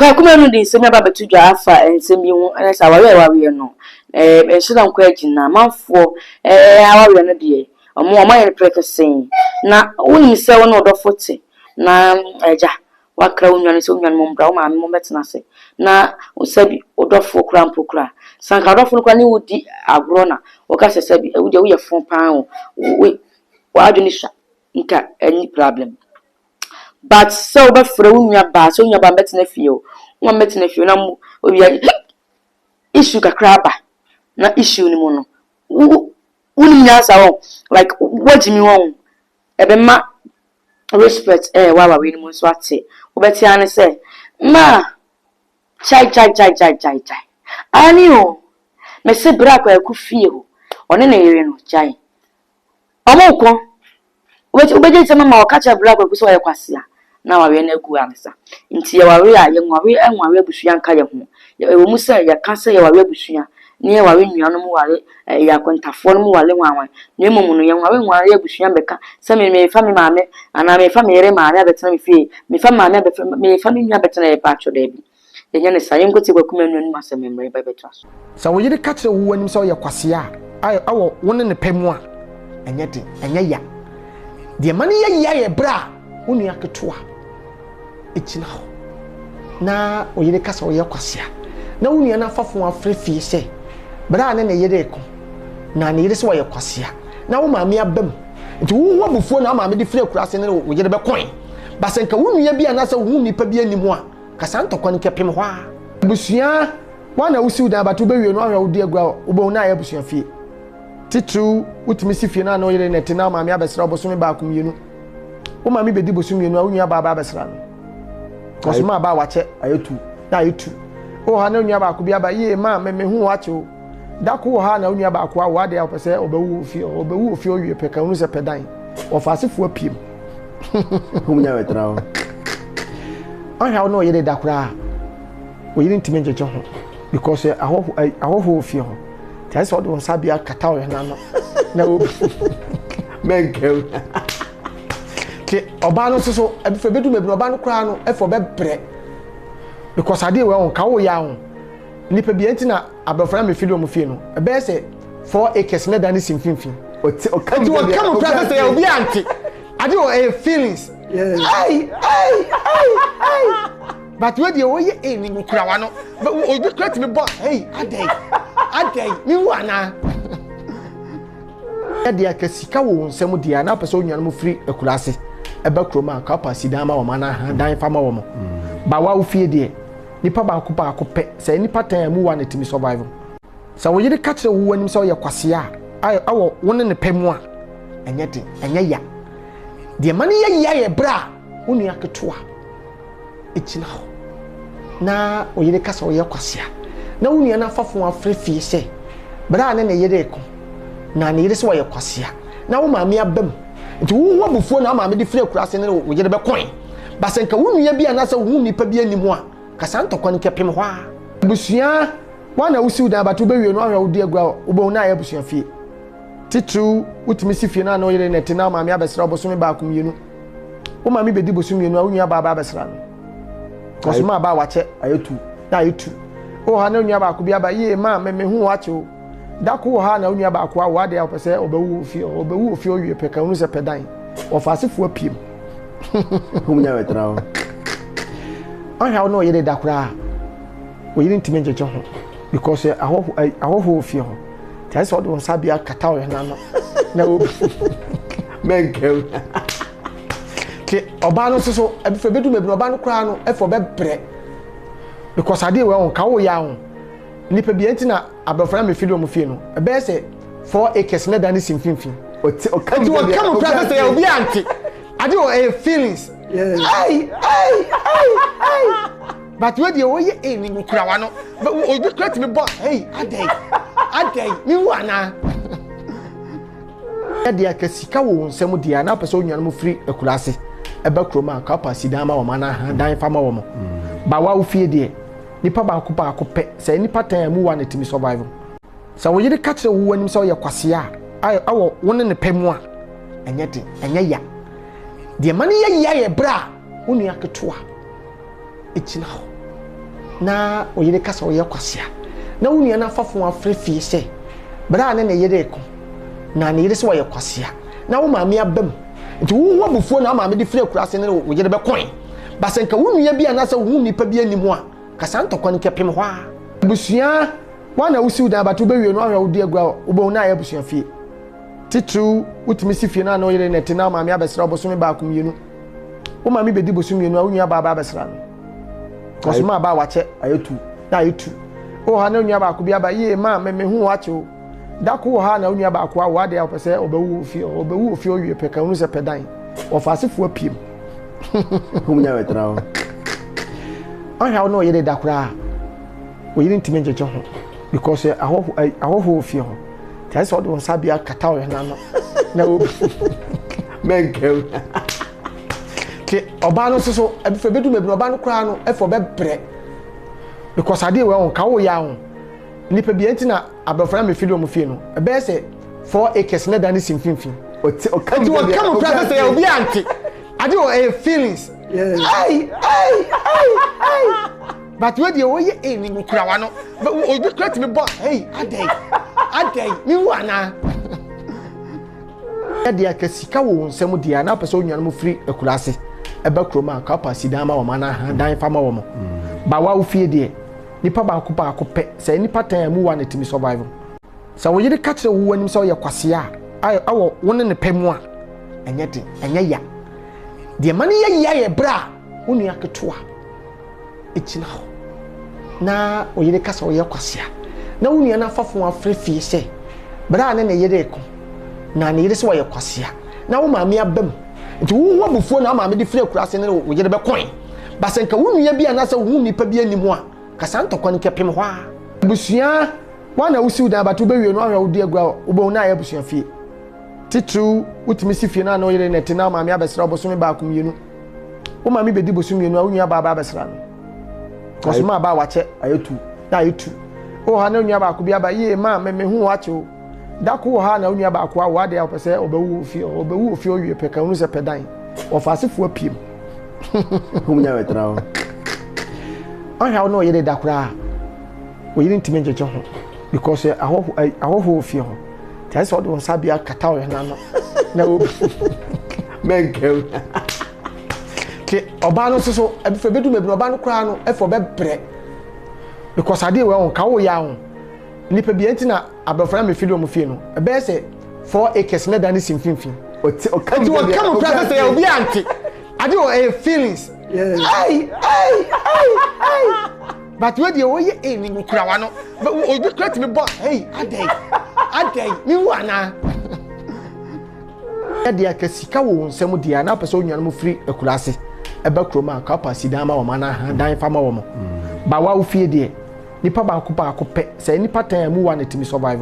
Kwaku Manu de nsɛm yi aba abɛto dwa afa nsɛm bi ho ɛne sɛ awareɛ a ɛwareɛ no ɛɛ nhyɛ da nkɔ agyina amanfoɔ ɛɛ awareɛ no deɛ ɔmo ɔmo ayɛ no prɛkɛsɛn na wonim sɛ wo ne ɔdɔfo te na agya wakra wo nua no sɛ wo nua no mo mbra wo maame mo mbɛtena ase na sɛbi ɔdɔfo kora mpo kora sanka ɔdɔfo no kora ne wo di agorɔ na wɔka sɛ sɛbi ɛwo deɛ woyɛ fo paa o wo w'adwene sua nka ɛni problem. But sɛ wobɛfrɛ wo nua baa sɛ wo nua baa mbɛtena fie o, wo ma mbɛtena fie na mo obi issue kakra aba na issue no mu no wo wonim nyansa wɔ like woagyimi wɔn ɛbɛma respect ɛyɛ wɔ awareɛ no mu nso ate. Wobɛte ara ne sɛ mmaa gyae gyae gyae gyae gyae gyae ani o mese bere a Kwaku fie hɔ ɔne ne yere no gyae ɔmo kɔ wobɛgye nsɛm ama ɔka kyerɛ bere a Kwaku sɛ ɔyɛ kwasea na awareɛ no agu ansa. Nti yɛware a yɛnware ɛnware abusua nka yɛn ho. Ɛwɔ mu sɛ yɛka sɛ yɛware abusua ne yɛware nuanom ware ɛyɛ akwantafoɔ no mu ware hwanhwan na mmom no yɛnware nware abusua mbɛka sɛ me mefa me maame anaa mefa me yere maame abɛtena me fie, mefa me maame abɛtena, mefa me nua abɛtena yɛ paatwo. Daabi, yɛnyɛ ne saa. Yɛnkɔtie Kwaku Manu anim asɛm mmerɛ bɛbɛtoa so. Sɛ wo yere ka kyerɛ wo anim sɛ ɔyɛ kwasea a ɛwɔ wo ne ne pɛ mu a, ɛnyɛ den, ɛnyɛ ya. Deɛ ma no yɛ ya yɛ berɛ a wo nua ketewa gyina hɔ na wo yere ka sɛ ɔyɛ kwasea na wo nua no afa fo afrɛ fie sɛ berɛ a ne ne yere ko na ne yere sɛ ɔyɛ kwasea na wo maame aba mu. Nti wo ho abufuo na wo maame de firi akuraase ne wo yere bɛkɔe basɛ nka wo nua bi anaasɛ wo ho nipa bi anim a kasa ntɔkwa no kɛpem hɔ a abusua wɔn na wosiw dan abato bɛwie no ahwɛ wodi agua wobɛhu na ayɛ abusua fie. Titiriw wotumi si fie no a na ɔyere na ɛte na maame abɛsra bosome baako mmienu. Wo maame bɛdi bosome 2 a wo nua baa ba abɛsra no kɔsoma maa ba wakyɛ ayɛ tu na ayɛ tu. Wɔ ha na wo nua baako bi aba yie maa mɛ mehu wakyɛ o dako wɔ ha na wo nua baako awo adeɛ a wɔpɛ sɛ ɔbɛwu wɔ fie ɔbɛwu wɔ fie owie pɛ ka wonu sɛ pɛ dan wɔfa asefoɔ apiem. Ɔhwɛ a wo ne ɔyere da koraa ɔyere ntumi ngyegye ho because ahɔho wɔ fie hɔ nti ayɛ sɛ ɔde wɔn nsa bi akata ɔyɛ n'ano na obi mɛnkɛm. Te ɔbaa no nso so ɛfɛ bɛdu baabi na ɔbaa no koraa no ɛfɛ ɔbɛbrɛ because adeɛ wɔ ɛho ka wo yɛ aho nipa bi nti na abɔfra mi fili wɔn fie no ɛbɛyɛ sɛ 4 acres ne dan ne si mfimfini. Nti wɔka mu kura sɛ obi ante adeɛ wɔ ɛyɛ feelings. Ɛyi ɛyi ɛyi ɛyi but wey deɛ wɔyɛ ɛyi ni kura wa no obi kura tumi bɔ ɛyi adɛyi adɛyi mi wu ana. Ɛdeɛ aka sika wɔ wɔn nsam deɛ anaa pɛ sɛ onua firi akuraase ɛba kurom a ka pa si dan ma wɔn anaa dan fa ma wɔn bawa wo fie deɛ nipa baako baako pɛ sɛ nipa 10 a mu wa na tumi survive. Sɛ wo yere ka kyerɛ wo anim sɛ ɔyɛ kwasea a ɛwɔ wo ne ne pɛ mu a, ɛnyɛ den, ɛnyɛ ya. Deɛ ma no yɛ ya yɛ berɛ a wo nua ketewa gyina hɔ na wo yere ka sɛ ɔyɛ kwasea na wo nua no afa fo afrɛ fie sɛ berɛ a ne ne yere ko na ne yere sɛ ɔyɛ kwasea na wo maame aba mu. Nti wo ho abufuo na wo maame de firi akuraase ne wo yere bɛkɔe basɛ nka wo nua bi anaasɛ wo ho nipa bi anim a kasa ntɔkwa no kɛpem hɔ a abusua wɔn na wosiw dan abato bɛwie no ahwɛ wodi agua wobɛhu na ayɛ abusua fie. Titiriw wotumi si fie no a na ɔyere na ɛte na maame abɛsra bosome baako mmienu. Wo maame bɛdi bosome 2 a wo nua baa ba abɛsra no kɔsoma aba wakyɛ ayɛ tu na ayɛ tu. Wɔ ha na wo nua baako bi aba yie maa mɛ mehu wakyɛ o dako wɔ ha na wo nua baako awo adeɛ a wɔpɛ sɛ ɔbɛwu wɔ fie ɔbɛwu wɔ fie owie pɛ ka wonu sɛ pɛ dan wɔfa asefoɔ apiem. Ɔhwɛ a wo ne ɔyere da koraa ɔyere ntumi ngyegye ho because ahɔho wɔ fie hɔ nti ayɛ sɛ ɔde wɔn nsa bi akata ɔyɛ n'ano na obi mɛnkɛm. Te ɔbaa no nso so ɛfɛ bɛdu baabi na ɔbaa no koraa no ɛfɛ ɔbɛbrɛ because adeɛ wɔ ɛho ka wo yɛ aho nipa bi nti na abɔfra mi fili wɔn fie no ɛbɛyɛ sɛ 4 acres ne dan ne si mfimfini. Nti wɔka mu kura sɛ obi ante adeɛ wɔ ɛyɛ feelings. Ɛyi ɛyi ɛyi ɛyi but wey deɛ wɔyɛ ɛyi ni kura wa no obi kura tumi bɔ ɛyi adɛyi adɛyi mi wu ana. Ɛdeɛ aka sika wɔ wɔn nsam deɛ anaa pɛ sɛ onua no firi akuraase ɛba kurom a ka pa si dan ma wɔn anaa dan fa ma wɔn bawa wo fie deɛ nipa baako baako pɛ sɛ nipa 10 a mu wa na tumi survive. Sɛ wo yere ka kyerɛ wo anim sɛ ɔyɛ kwasea a ɛwɔ wo ne ne pɛ mu a, ɛnyɛ den, ɛnyɛ ya. Deɛ ma no yɛ ya yɛ berɛ a wo nua ketewa gyina hɔ. na wo yere ka sɛ woyɛ kwasea na wo nua no afa fon afrɛ fie sɛ berɛ a ne ne yere reko na ne yere sɛ ɔyɛ kwasea na wo maame aba mu nti wo ho abufuo na wo maame de firi akuraase ne wo yere bɛkoe ba sɛ nka wo nua bi anaasɛ wo ho nipa bi anim a ka saa ntɔkwa no kɛpem hɔ a abusua woa na wosiw dan but wobɛwie no ahwɛ wodi agua wobɛhu na ayɛ abusua fie titiriw wotumi si fie no a na wo yere na ɛte na wo maame abɛsra bosome baako mmienu wo maame bɛdi bosome mmienu a wo nua baa ba abɛsra no kɔsoma maa ba wakyɛ ayɛ tu na ayɛ tu wɔ ha na onua baako bi aba yie maa me mehu wakyɛ o dako wɔ ha na onua baako awo adeɛ a ɔpɛ sɛ ɔbɛwu wɔ fie ɔbɛwu wɔ fie owie pɛ ka onu sɛ pɛ dan wɔfa asefoɔ apiem Hom nya bɛtena hɔ. Ɔhwɛ a wo ne ɔyere da koraa ɔyere ntumi ngyegye ho because ahɔho ahɔho wɔ fie hɔ nti ayɛ sɛ ɔde wɔn nsa bi akata ɔyɛ n'ano na obi Mɛnkɛm. Te ɔbaa no nso so ɛfɛ bɛdu baabi no ɔbaa no koraa no ɛfɛ ɔbɛbrɛ because adeɛ wɔ ɛho ka wo yɛ aho nipa bi ɛnti na abɔfra na mefili wɔn fie no ɛbɛyɛ sɛ 4 acres na dan ne si mfimfini Ɔte ɔka nti wɔka mu kura sɛ obi ante adeɛ wɔ ɛyɛ feelings ɛy ɛy ɛy ɛy but wei deɛ wɔyɛ ɛy ni kura wa no obi kura tumi bɔ ɛy adɛn adɛn mi wu anaa ɛdeɛ aka sika wɔ wɔn nsam deɛ anaa pɛ sɛ onua firi akuraase ɛba kurom a kapa si dan ma wɔn anaa ha dan fa ma wɔn ba wa ofie deɛ nipa baako baako pɛ sɛ nipa tan a mu wa na tumi survive sɛ wo yere ka kyerɛ wo anim sɛ ɔyɛ kwasea a awɔ wo ne ne pɛ mu a ɛnyɛ den ɛnyɛ ya deɛ ma no yɛ ya yɛ berɛ a wo nua ketewa gyina hɔ na wo yere ka sɛ ɔyɛ kwasea na wo nua no afa fon afrɛ fie sɛ berɛ a ne ne yere reko na ne yere sɛ ɔyɛ kwasea na wo maame aba mu nti wo ho abufuo na wo maame de firi akuraase ne wo yere bɛkoe ba sɛ nka wo nua bi anaasɛ wo ho nipa bi anim a ka saa ntɔkwa no kɛpem hɔ a abusua woa na wosiw dan but wobɛwie no ahwɛ wodi agua wobɛhu na ayɛ abusua fie titiriw wotumi si fie no a na wo yere na ɛte na wo maame abɛsra bosome baako mmienu wo maame bɛdi bosome mmienu a wo nua baa ba abɛsra no kɔsoma aba wakyɛ ayɛ tu na ayɛ tu wɔ ha na onua baako bi aba yie maa me mehu wakyɛ o dako wɔ ha na onua baako awo adeɛ a ɔpɛ sɛ ɔbɛwu wɔ fie ɔbɛwu wɔ fie owie pɛ ka onu sɛ pɛ dan wɔfa asefoɔ apiem Hom nya bɛtena hɔ. Ɔhwɛ a wo ne ɔyere da koraa ɔyere ntumi ngyegye ho because ahɔho ahɔho wɔ fie hɔ nti ayɛ sɛ ɔde wɔn nsa bi akata ɔyɛ n'ano na obi Mɛnkɛm. te ɔbaa no nso so ɛfɛ bɛdu baabi no ɔbaa no koraa no ɛfɛ ɔbɛbrɛ because adeɛ wɔ ɛho ka wo yɛ aho nipa bi ɛnti na abɔfra na mefili wɔn fie no ɛbɛyɛ sɛ 4 acres na dan ne si mfimfini Ɔte ɔka nti wɔka mu kura sɛ obi ante adeɛ wɔ ɛyɛ feelings ɛy ɛy ɛy ɛy but wei deɛ wɔyɛ ɛy ni kura wa no obi kura tumi bɔ ɛy adɛn adɛn mi wu anaa ɛdeɛ aka sika wɔ wɔn nsam deɛ anaa pɛ sɛ onua firi akuraase ɛba kurom a kapa si dan ma wɔn anaa ha dan fa ma wɔn ba wa ofie deɛ nipa baako baako pɛ sɛ nipa tan a mu wa na tumi survive.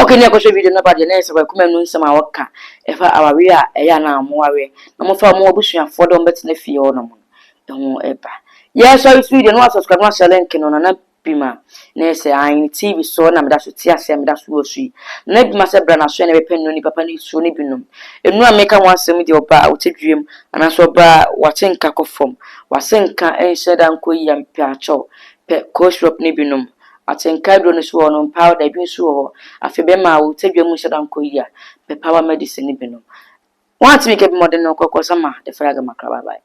Okay, ne ɛkɔhwɛ video no ba deɛ na ɛsɛ Kwaku Manu nsɛm a wɔka ɛfa awareɛ a ɛyɛ anaa ɔmo awareɛ na ɔmofa ɔmo abusuafoɔ dɛ ɔmo bɛtena fie hɔ nom no ɛho ɛba. Yɛsɔre so video no wa subscribe na wahyɛ link no Nana Bima na ɛsɛ ahen TV so na meda so te ase a meda so wɔ so yi. Nana Bima sɛ bra na so na bɛpɛ nnuro ni papa ne suo ne binom. Nnuro a meka ho asɛm deɛ ɔbaa a wote dua mu anaasɛ ɔbaa wate nka kɔ fam. Wase nka ɛnhyɛ da nkɔ yie a mepɛ akyɛw pɛ cold syrup ne binom. Atenka aduro no so wɔ hɔ no powder bi nso wɔ hɔ. Afei bɛrima a wote dua mu nhyɛ da nkɔ yie a pɛ power medicine ne binom. Wɔn a tumi kɛ bi mmɔden no kɔkɔ sama de fara gama kra. Bye bye.